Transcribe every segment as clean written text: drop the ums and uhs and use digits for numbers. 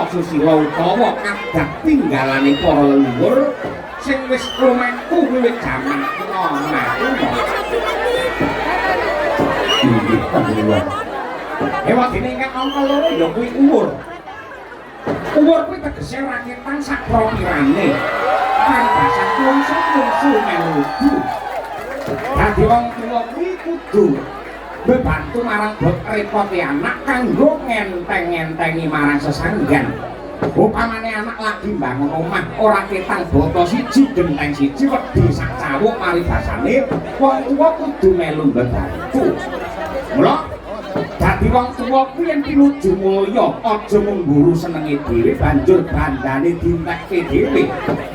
susila utawa adat tinggalane para leluhur sing wis lumaku wiwit jaman kuno makuno. Inggih panjenengan. Ewadene ingkang angka loro ya kuwi umur. Umur kuwi tegese rakitan sak propirane. Paribasan wungsu-wungsu melu. Dadi wong tuwa kuwi kudu bebantu marang bot repote anak kanggo ngenteng-ngentengi marang sesanggan. Upamane anak lagi mbangun omah ora ketang bata siji genteng siji wedi sak cawuk paribasane wong tuwa kudu melu mbebantu. Mula dadi wong tuwa kuwi yen pinuju mulya aja mung mburu senenge dhewe banjur bandane dientekke dhewe.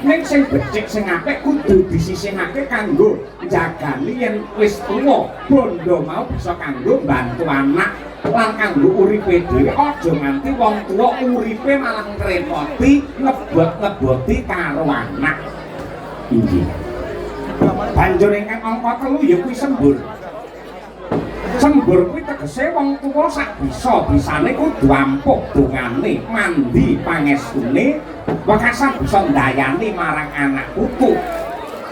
Ning sing becik sing apik kudu disisihake kanggo njagani yen wis tuwa bondo mau bisa kanggo mbantu anak lan kanggo uripe dhewe. Aja nganti wong tuwa uripe malah ngrepoti ngebot-ngeboti karo anak. Inggih. Banjur ingkang angka 3 ya kuwi sembur. Sembur kuwi tegese wong tuwa sak bisa-bisane kudu ampuh dongane, mandi pangestune, wekasan bisa ndayani marang anak putu.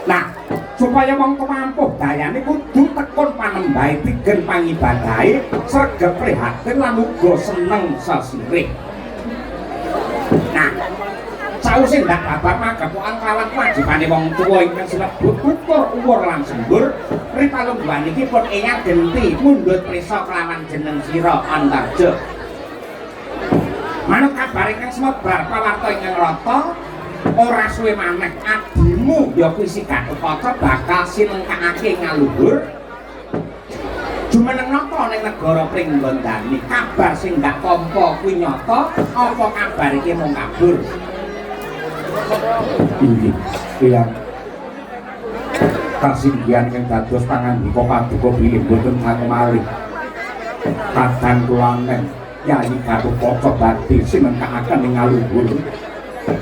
Nah, supaya wong tuwa ampuh dayane kudu tekun panembahe tigen pangibadahe, sregep prihatin lan uga seneng sesirih. Nah, sawise ndak babar magepokan kelawan kewajibane wong tuwa ingkang sinebut tutur umur lan sembur, ripalungguhan iki pun eyang genti mundhut prisa kelawan jeneng sira Antarja. Manut kabar ingkang sumebar pawarta ingkang rata, ora suwe maneh adimu ya kuwi si Gatotkaca bakal sinengkakake ngaluhur. Jumeneng nata ning negara Pringgondani, kabar sing ndak tampa kuwi nyata, apa kabar iki mung kabur? Inggih. Eyang kasinggihan ingkang dados pangandika paduka bilih boten sangu malih. Kadang kula neng Yayi Gatotkaca badhe sinengkakaken ing ngaluhur.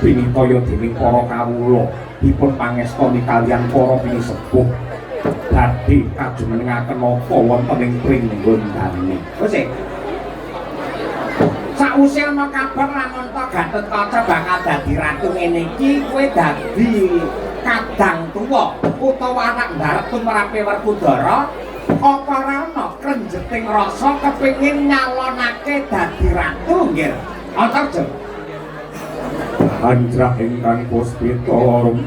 Pinitaya dening para kawula dipun pangestoni kaliyan para pinisepuh badhe kajumenengaken napa wonten ing Pringgondani. Wis e. Sawise ana kabar lamun ta Gatotkaca bakal dadi ratu ngene iki, kowe dadi kadang tuwa utawa anak mbarep tumrape Werkudara, apa ora ana krenjeting rasa kepengin nyalonake dadi ratu nggih? Antarja. Anjrah ingkang puspita arum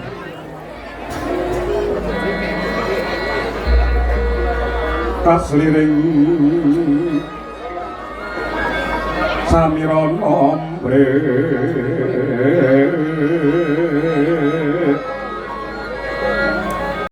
kasliring samirana mrih.